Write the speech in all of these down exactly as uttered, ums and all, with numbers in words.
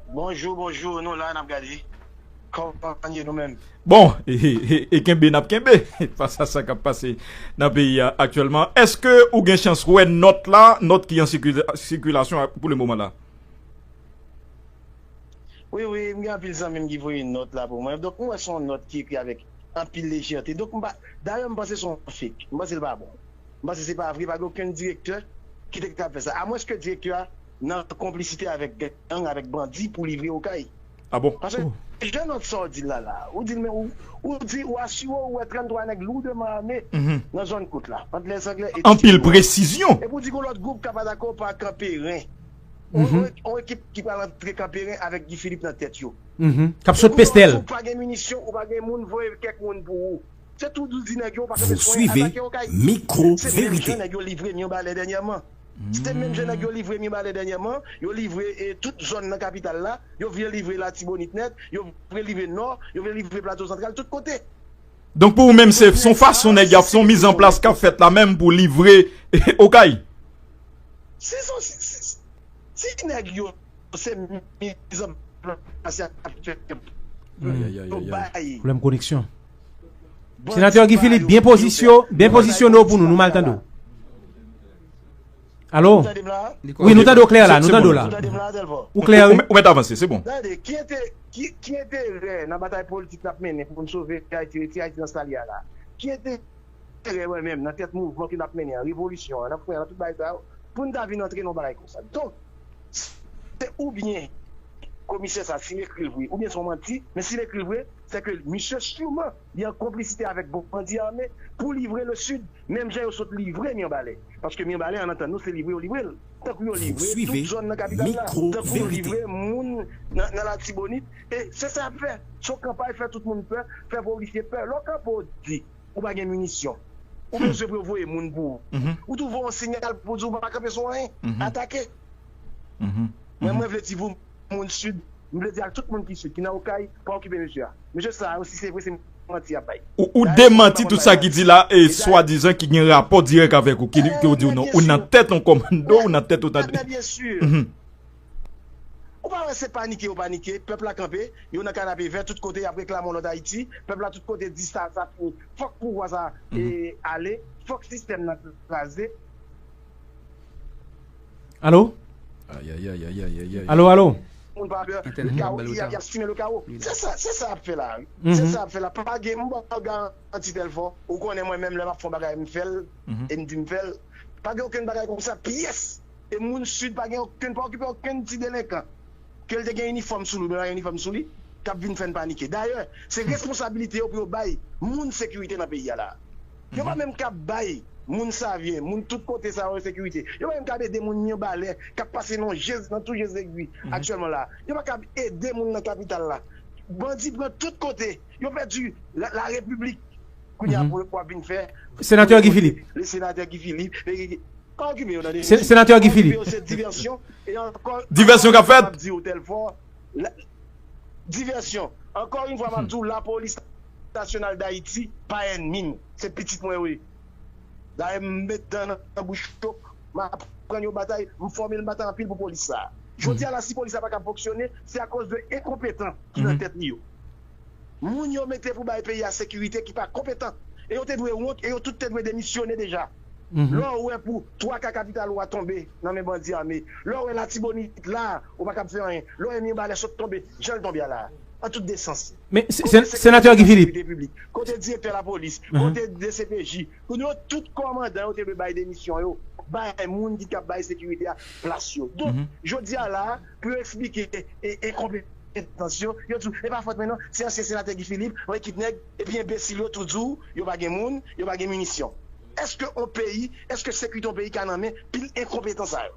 Bonjou, bonjou, nou la, n ap gade. Kòman ye nou menm? Bon, e, e, e, e kenbe n ap kenbe fas a sa k ap pase nan peyi a aktyèlman. Èske ou gen chans wè nòt la, nòt ki an sikilasyon pou le moman la? Wi, wi, m gen anpil zanmi m ki voye nòt la pou mwen. Donk, m wè se yon nòt ki ekri avèk anpil lejète. Donk, m pa, dayè, m panse se yon fake. M panse l pa bon. M panse se pa vre, pa gen okenn direktè ki te ka fè sa. Amwenske direktè a nan konplisite avèk gang, avèk bandi pou livre Okay. Ah bon? Paske jan nòt sa w di l la la, ou di l men ou, ou di ou asire w wè trannntwa nèg lourdman ame nan zòn kot la, ant Lèzanglè e Anpil presizyon. Epi w di gon lòt gwoup k ap atake w pa Kanperen. On ekip ki pral antre Kanperen avèk Guy Philippe nan tèt yo. K ap sot pestèl. Ou pa gen minisyon, ou pa gen moun, voye kèk moun pou ou. Se tou dou di nèg yo pa kanpe swen atake Okay. Se menm jan nèg yo livre Mibalè dènyèman. Se menm jan nèg yo livre Mibalè dènyèman. Yo livre e, tout zòn nan kapital la. Yo vle livre Latibonit nèt. Yo vle livre Nò. Yo vle livre Plato Santral. Tout kote. Donk pou ou menm se se yon fason nèg y ap, se yon mizanplas k ap fèt la menm pou livre Okay. Si se yon, si, si, si nèg yo se mizanplas y ap fè pou yo bay. Pwoblèm koneksyon. Senatè Guy Philippe, byen pozisyon, byen pozisyone w pou nou, nou mal tande w. Alo? Wi, nou tande w klè la, nou tande w la. Ou klè, wi. Ou mèt avanse, se bon. Tande, ki enterè, ki, ki enterè nan batay politik n ap mennen pou n sove Ayiti, retire Ayiti nan sa l ye a la? Ki enterè mwen menm nan tèt mouvman ke n ap mennen an, revolisyon an, n ap fè an, tout bagay sa yo, pou n ta vin antre nan yon bagay konsa? Donk, se oubyen komisè sa, si l ekri l vre, oubyen se yon manti, men si l ekri l vre, se ke misye siman li an konplisite avèk bandi ame pou livre le Sud, menm jan yo sot livre Mibalè. Paske Mibalè, an antann nou, se livre yo livre l. Tankou yo livre tout zòn nan kapital la. Tankou yo livre moun nan, nan Latibonit. E se sa y ap fè. Se yon kanpay, fè tout moun pè, fè polisye pè. Lè w kanpe w di ou pa gen minisyon, ou bezwen pou yo voye moun pou ou. Ou twouve yon siyal pou w di ou pa kanpe sou anyen. Atake. Mwen, mwen vle di pou moun Sid, m vle di ak tout moun ki Sid, ki nan Okay, pa okipe mesye a. Mesye sa yo, si se vre, se manti y ap bay. Ou, ou demanti tout sa ki di la, e swadizan ki gen rapò dirèk avèk ou, ki, ki ou di ou non, ou nan tèt yon kòmando, ou nan tèt yon tande. Byen si. Ou pa wè se panike yo panike, pèp la kanpe, yo nan kanapevè, tout kote y ap reklame yon lòt Ayiti, pèp la tout kote di sa, sa fini, fòk pouvwa sa e, ale, fòk sistèm nan kraze. Alo? Ayayayayayay. Alo, alo? Moun pa pè. Le kawo, y ap simen le kawo. Se sa, se sa y ap fè la. Se sa y ap fè la. Pa gen, m ba w garanti tèl fò. Ou konnen mwen menm lè m ap fè yon bagay, m fè l. E m di m fè l. Pa gen okenn bagay konsa pyès. E moun Sid pa gen okenn, pa okipe okenn ti delenkan. Ke l te gen inifòm sou li, oubyen pa gen inifòm sou li, k ap vin fè n panike. Dayè, se responsabilite yo pou yo bay moun sekirite nan peyi a la. Yo pa menm ka bay moun Savyen, moun tout kote sa yo sekirite. Yo pa menm ka ede moun Mibalè k ap pase nan je, nan tou je zegwi aktyèlman la. Yo pa ka ede moun nan kapital la. Bandi pran tout kote. Yo pèdi la, la repiblik. Kounye a pou, pou ap vin fè. Senatè Guy Philippe. Le senatè Guy Philippe. Pa okipe yo, tande. Senatè Guy Philippe. Se divèsyon. E ankò, divèsyon k ap fèt. Di yo tèl fò. Divèsyon. Ankò yon fwa, m ap di w, Lapolis Nasyonal Dayiti pa ènmi m. Se pitit mwen yo ye. Dayè, m met dan nan bouch yo, m aprann yo batay, m fòme l, m batay anpil pou polis sa a. Jodi a la, si polis la pa ka fonksyone, se akoz de enkonpetan ki nan tèt li yo. Moun yo mete pou bay peyi a sekirite ki pa konpetan. E yo te dwe wont, e yo tout te dwe demisyone deja. Lè w wè pou twa ka kapital ou a tonbe nan men bandi ame, lè w wè Latibonit la, ou pa kab fè anyen, lè w wè Mibalè sot tonbe, jan l tonbe a la, an tout desans. Men, se, se, senatè Guy Philippe. Kote direktè lapolis, kote D C P J, pou nou tout kòmandan yo te dwe bay demisyon yo, bay moun ki kab bay sekirite a plas yo. Donk, jodi a la, pou yo eksplike e, e konpetans yo, yo di w, e pa fòt mwen non, se ansyen senatè Guy Philippe, yon ekip nèg, epi enbesil yo tou di w, yo pa gen moun, yo pa gen minisyon. Èske yon peyi, èske sekirite yon peyi ka nan men pil enkonpetan sa yo?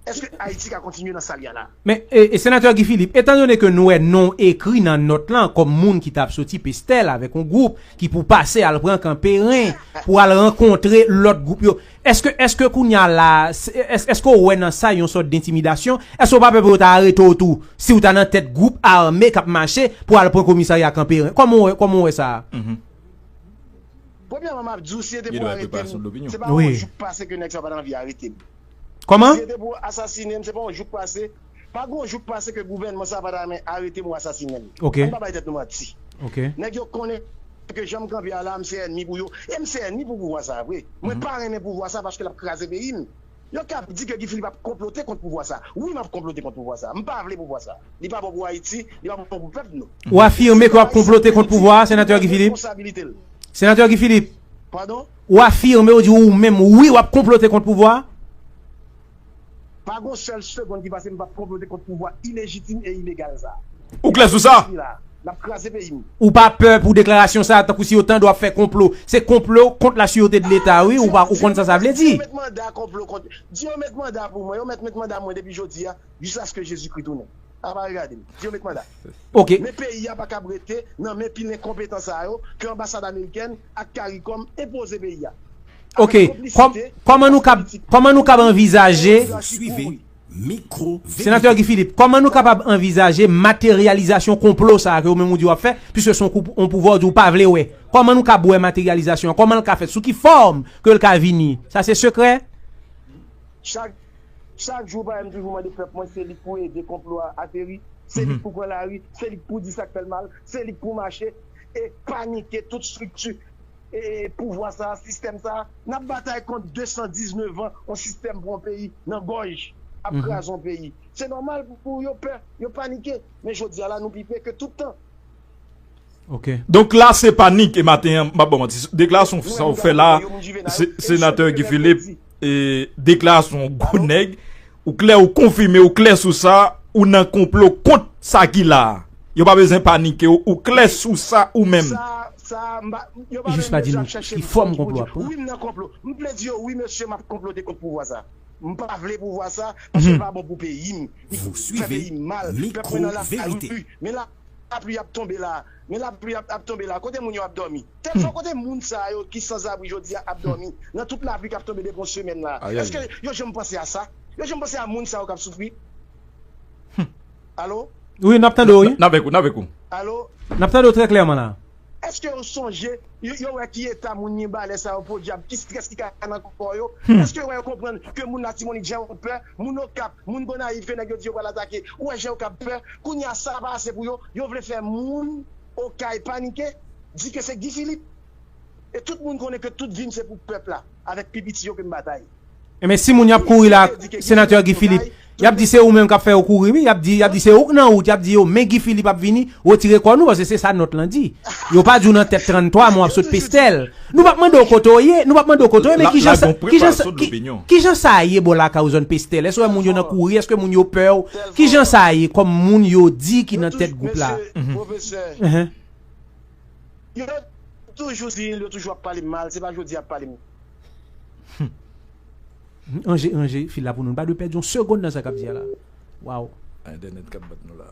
Èske Ayiti ka kontinye nan sa l ye a la? Men, e, e senatè Guy Philippe, etandone ke nou wè non w ekri nan nòt lan kòm moun ki t ap soti Pestèl avèk yon gwoup ki pou pase al pran Kanperen pou al rankontre lòt gwoup yo, èske, èske kounye a la, èske, èske w wè nan sa yon sòt dentimidasyon? Èske w pa pè pou yo ta arete w tou si w ta nan tèt gwoup ame k ap mache pou al pran komisarya Kanperen? Kòman w wè, kòman w wè sa a? Premyèman, m ap di w, si se te pou arete m, se pa yon jou k pase ke nèg sa yo pa t anvi arete m. Kòman? Si se te pou asasine m, se pa yon jou k pase. Pa gon jou k pase ke gouvènman sa pa ta renmen arete m ou asasinen m. Ok. Ann pa bay tèt nou manti. Ok. Nèg yo konnen ke jan m kanpe a la, m se ènmi pou yo. E m se ènmi pou pouvwa sa a vre. Mwen Mhm. pa renmen pouvwa sa paske l ap kraze peyi m. Yo k ap di ke Guy Philippe ap konplote kont pouvwa sa. Wi, m ap konplote kont pouvwa sa. M pa vle pouvwa sa. Li pa bon pou Ayiti, li pa bon pou pèp nou. Ou afime ke w ap konplote kont pouvwa a, Senatè Guy Philippe? Responsabilite l. Senatè Guy Philippe. Padon? Ou afime, ou di ou menm, wi, w ap konplote kont pouvwa a? Pa gon sèl segonn ki pase m p ap konplote kont pouvwa ilejitim e ilegal sa. Ou klè sou sa? N ap kraze peyi m. Ou pa pè pou deklarasyon sa a, tankou si yo tande w ap fè konplo? Se konplo kont la sûreté de l'État, wi, ou pa, ou konn sa sa vle di. Di yo met manda konplo kont, di yo met manda pou mwen, yo mèt met manda mwen depi jodi a, jiskaske Jezikri tounen. A pa regade m, di yo met manda. Ok. Men peyi a pa kab rete nan men pil enkonpetan sa yo ke anbasad amerikèn ak CARICOM enpoze peyi a. Ok. Kòm, kòman nou kab, kòman nou kab anvizaje? Suivez Micro Senatè Guy Philippe, kòman nou kapab anvizaje materyalizasyon konplo sa a ke ou menm ou di w ap fè, piske se yon kou-, yon pouvwa ou di w pa vle wè? Kòman nou kab wè materyalizasyon an? Kòman l ka fèt? Sou ki fòm ke l ka vini? Sa se sekrè? Chak, chak jou, parèy m toujou mande pèp mwen, se li k pou ede konplo a ateri, se li k pou pran lari, se li k pou di sa k fè l mal, se li k pou mache e panike tout estrikti e pouvwa sa a, sistèm sa a. N ap batay kont de san diznèf an, yon sistèm pran yon peyi nan gòj, ap kraze yon peyi. Se nòmal pou yo pè, yo panike. Men jodi a la, nou pi pè ke tout tan. Ok. Donk la, se panik, e maten an, m ap ba w manti. Deklarasyon sa ou fè la, se, Senatè Guy Philippe, e deklarasyon gwo nèg, ou klè, ou konfime, ou klè sou sa, ou nan konplo kont sa ki la a. Yo pa bezwen panike, ou, ou klè sou sa ou menm. Sa, sa, m pa, yo pa menm bezwen ap chèche m kont pou di, wi, m nan konplo. M vle di yo, wi, mesye, m ap konplote kont pouvwa sa. M pa vle pouvwa sa, paske l pa bon pou peyi m. Li fè peyi m mal. Pèp mwen nan lari. Men lapli ap tonbe la. Men lapli ap, ap tonbe la. Kote moun yo ap dòmi? Tèlfò kote moun sa yo ki sanzabri jodi a ap dòmi? Nan tout lapli k ap tonbe depi yon semèn la. Èske yo janm panse a sa? Yo janm panse a moun sa yo k ap soufri? Alo? Wi, n ap tande w, wi. N avèk ou, n avèk ou. Alo? N ap tande w trè klèman la. Èske yo sonje, yo, yo wè ki eta moun Mibalè sa yo, podyab, ki strès ki ka nan kò yo? Èske yo wè, yo konprann ke moun Latibonit jan yo pè, moun Okap, moun Gonayiv, ke nèg yo di yo pral atake, ou wè jan yo ka pè? Kounye a, sa pa ase pou yo, yo vle fè moun Okay panike, di ke se Guy Philippe. E tout moun konnen ke tout vi m se pou pèp la, avèk pi piti yo ke m batay. Enben, si moun y ap kouri la, Senatè Guy Philippe, y ap di se ou menm k ap fè yo kouri, wi. Y ap di, y ap di se ou k nan wout, y ap di yo, men Guy Philippe ap vini, retire kò nou, paske se sa nòt lan di. Yo pa di w nan tèt tranntwa, men w ap sot Pestèl. Nou p ap mande w kote w ye, nou p ap mande w kote w ye, men kijan sa, kijan sa, ki, kijan sa ye bò lakay ou zòn Pestèl? Èske w wè moun yo nan kouri? Èske moun yo pè w? Kijan sa ye kòm moun yo di ki nan tèt gwoup la? Pwofesè, yo toujou di, yo toujou ap pale m mal, se pa jodi y ap pale m. Ranje, ranje fil la pou nou. Nou pa dwe pèdi yon segonn nan sa k ap di a la. Waw. Entènèt k ap bat nou la.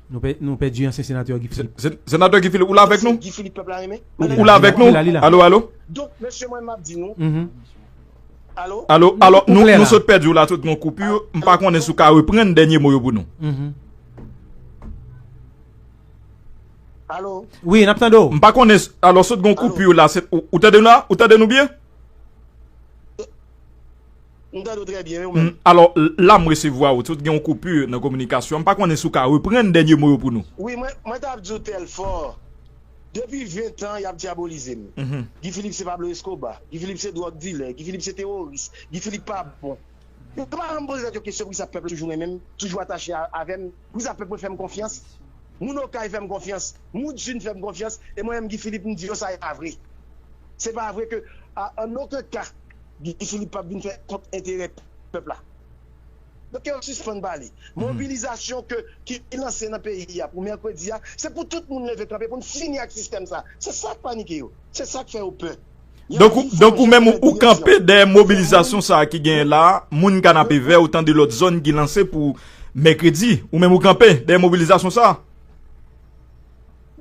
Nou pè-, nou pèdi ansyen senatè Guy Philippe. Senatè Guy Philippe, ou la avèk nou? Guy Philippe, pèp la renmen. Ou la avèk nou? Alo, alo? Donk, mesye, mwen, m ap di nou. Alo? Alo, alo, nou, nou sot pèdi w la, tout gon koupi. M pa konnen si w ka reprann dènye mo yo pou nou. Alo? Wi, n ap tande w. M pa konnen, alo, sot gon koupi la, se, ou, ou tande nou la? Ou tande nou byen? M tande w trè byen, wi, ou menm? Alò, la m resevwa ou, tout gen yon koupi nan kominikasyon. M pa konnen si w ka reprann dènye mo yo pou nou. Wi, mwen, mwen t ap di w tèlfò. Depi ven tan, y ap dyabolize m. Guy Philippe se Pablo Escobar. Guy Philippe se dwòg dilè. Guy Philippe se teworis. Guy Philippe pa bon. Yo pa janm poze tèt yo kesyon poukisa pèp la toujou renmen m, toujou atache a, avè m, poukisa pèp mwen fè m konfyans. Moun Okay fè m konfyans, moun Sid fè m konfyans, e mwen menm Guy Philippe m di yo sa e pa vre. Se pa vre ke, a, an okenn ka, Guy Philippe p ap vin fè kont enterè pèp la. Donk, ke yo sispann pale. Mobilizasyon ke, ki lanse nan peyi a pou mèkredi a, se pou tout moun leve kanpe pou n fini ak sistèm sa. Se sa k panike yo. Se sa k fè yo pè. Donk, ou, donk ou menm ou, ou kanpe dèyè mobilizasyon sa a ki genyen la, moun Kanapevè, ou tande lòt zòn ki lanse pou mèkredi, ou menm ou kanpe dèyè mobilizasyon sa a?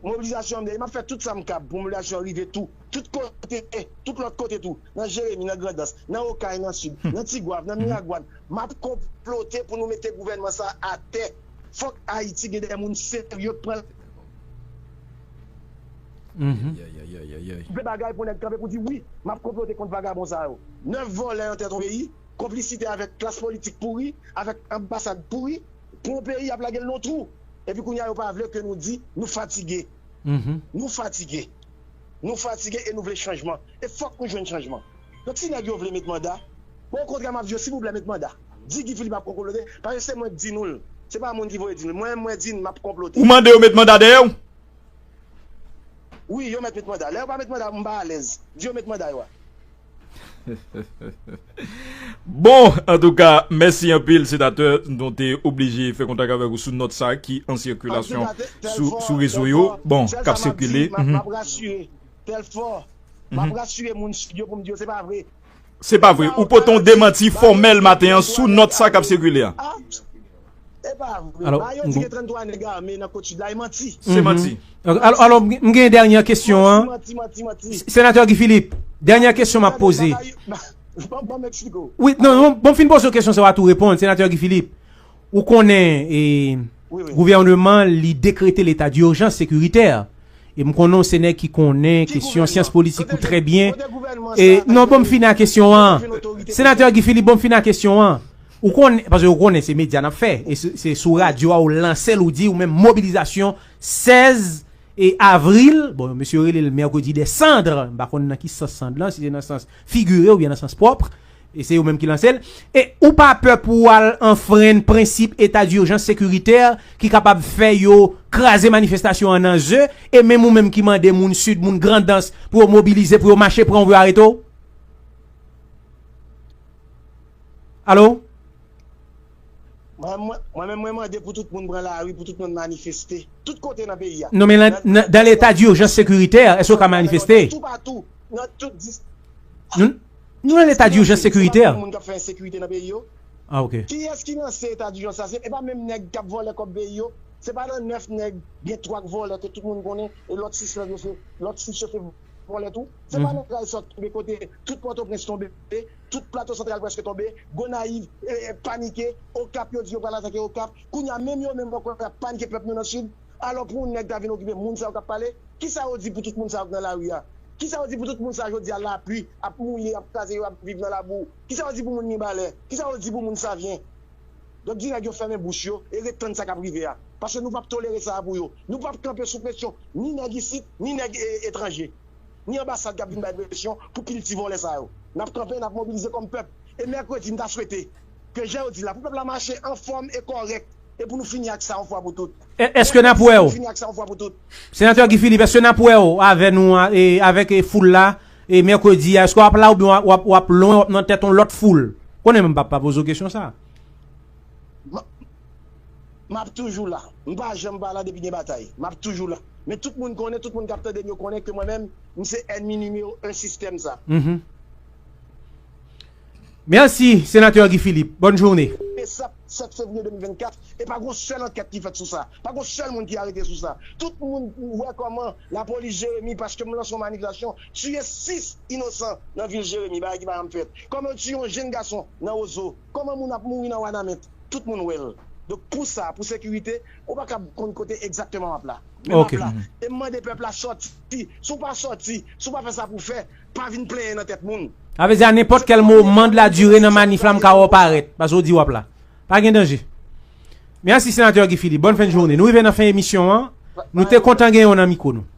Mobilizasyon an, m ap fè tout sa m kab pou mobilizasyon an rive tou, tout kote, tout lòt kote tou, nan Jeremi, nan Grandans, nan Okay, nan Sid, nan Tigwav, nan Miragwàn, m ap konplote pou nou mete gouvènman sa a atè. Fòk Ayiti gen de moun serye k pran. Mhm. Vle bagay pou nèg kanpe pou di, wi, m ap konplote kont vagabon sa yo. Nèf vòlè nan tèt yon peyi, konplisite avèk klas politik pouri, avèk anbasad pouri, pou yon peyi y ap lage l nan twou. Epi kounye a yo pa vle ke nou di nou fatige. Nou fatige. Nou fatige e nou vle chanjman. E fòk nou jwenn chanjman. Donk si nèg yo vle met manda, bon, okontrè m ap di yo, silvouplè, met manda. Di Guy Philippe ap konplote, paske se mwen k di nou l. Se pa moun ki voye di nou l. Mwen menm, mwen di n m ap konplote. Ou mande yo met manda dèyè w? Wi, yo mèt met manda. Lè yo pa met manda, m pa alèz. Di yo met manda yo a. Bon, antouka, mèsi anpil, senatè. Nou te oblije fè kontak avèk ou sou nòt sa ki an sikilasyon sou, sou rezo yo. Bon, k ap sikile. M ap rasire. Tèlfò. M ap rasire moun Sid yo pou m di yo se pa vre. Se pa vre. Ou pote yon demanti fòmèl maten an sou nòt sa k ap sikile a. E pa vre. Alò, ba yo di gen tranntwa nèg ame nan Kot Sid la, e manti. Se manti. Alò, alò, m gen dènyè kesyon an. Manti, manti, manti, manti. Senatè Guy Philippe, dènyè kesyon m ap poze. Ban, ban m eksplike w. Wi, non, non, bon, m fin poze w kesyon sa, w a tou reponn, senatè Guy Philippe. Ou konnen, e, gouvènman li dekrete leta dijans sekiritè. E m konnen w se nèg ki konnen kesyon syans politik ou trè byen. E non, bon, m fini ak kesyon an. Senatè Guy Philippe, bon, m fini ak kesyon an. Ou konnen, paske ou konnen se medya n ap fè. E se, se sou radyo a ou lanse l, ou di ou menm mobilizasyon sèz e avril. Bon, mesye yo rele l mèkredi dè sand. M pa konn nan ki sans sand lan, si se nan sans figire oubyen nan sans pwòp. E se yo menm ki lanse l. E ou pa pè pou w al anfrenn prensip eta dijans sekiritè ki kapab fè yo kraze manifestasyon an nan ze, e menm ou menm ki mande moun Sid, moun Grandans, pou yo mobilize, pou yo mache, pran w, pou yo arete w? Alo? Mwen, mwen, mwen menm, mwen mande pou tout moun pran lari, pou tout moun manifeste. Tout kote nan peyi a. Non, men nan, nan, dans l'état d'urgence sécuritaire, èske w ka manifeste? Toupatou, nan tout dis- Nou, nou nan leta dijans sekiritè. Moun k ap fè ensekirite nan peyi yo. Ah, ok. Kiyès ki lanse eta dijans sa? Se, e pa menm nèg k ap vòlè kòb peyi yo? Se pa nan nèf nèg, gen twa k vòlè ke tout moun konnen, e lòt sis yo se, lòt sis yo se vòlè tou? Se pa nèg la sòt tonbe kote tout Pòtoprens tonbe, tout Plato Santral prèske tonbe, Gonayiv, e, e, panike, Okap yo di yo pral atake Okap. Kounye a, menm yo menm ankò y ap panike pèp nou nan Sid. Alò, pou yon nèg ta vin okipe moun sa yo k ap pale, kisa yo di pou tout moun sa yo k nan lari a? Kisa yo di pou tout moun sa jodi a lapli ap mouye, ap kraze yo, ap viv nan labou? Kisa yo di pou moun Mibalè? Kisa yo di pou moun Savyen? Donk, di nèg yo fèmen bouch yo e ret tann sa k ap rive a. Paske nou p ap tolere sa a pou yo. Nou p ap kanpe sou presyon ni nèg isit, ni nèg, e, etranje, ni anbasad k ap vin bay presyon pou kilti vòlè sa yo. N ap kanpe, n ap mobilize kòm pèp. E mèkredi, m ta swete ke jan yo di la, pou pèp la mache anfòm e kòrèk, e pou nou fini ak sa yon fwa pou tout. E, èske n ap wè w? Fini ak sa yon fwa pou tout. Senatè Guy Philippe, èske n ap wè w avè nou, a, e, avèk, e, foul la, e, mèkredi a? Èske w ap la oubyen w ap, w ap, w ap lwen, w ap nan tèt yon lòt foul? Konnen menm m p ap pa poze w kesyon sa. M, m ap toujou la. M pa janm pa la depi gen batay. M ap toujou la. Men tout moun konnen, tout moun k ap tande m yo konnen ke mwen menm, m se ènmi nimewo en sistèm sa. Mèsi, senatè Guy Philippe. Bòn jounen. E sèt, sèt fevriye de mil vennkat, e pa gon sèl ankèt ki fèt sou sa. Pa gon sèl moun ki arete sou sa. Tout moun wè kòman lapolis Jeremi, paske m lanse yon manifestasyon, tiye sis inosan nan vil Jeremi, bagay ki pa janm fèt. Kòman yo tiye yon jenn gason nan Wozo. Kòman moun ap mouri nan Wanament. Tout moun wè l. Donk, pou sa, pou sekirite, ou pa ka konn kote egzakteman m ap la. Men m ap la. E m mande pèp la sòti. Si w pa sòti, si w pa fè sa pou w fè, pa vin plenyen nan tèt moun. Sa vle di a nenpòt kèl moman de la dire nan manif la, m ka wè w parèt. Paske w di w ap la. Pa gen danje. Mèsi, senatè Guy Philippe. Bòn fen jounen. Nou rive nan fen emisyon an. Nou te kontan genyen w nan mikwo nou.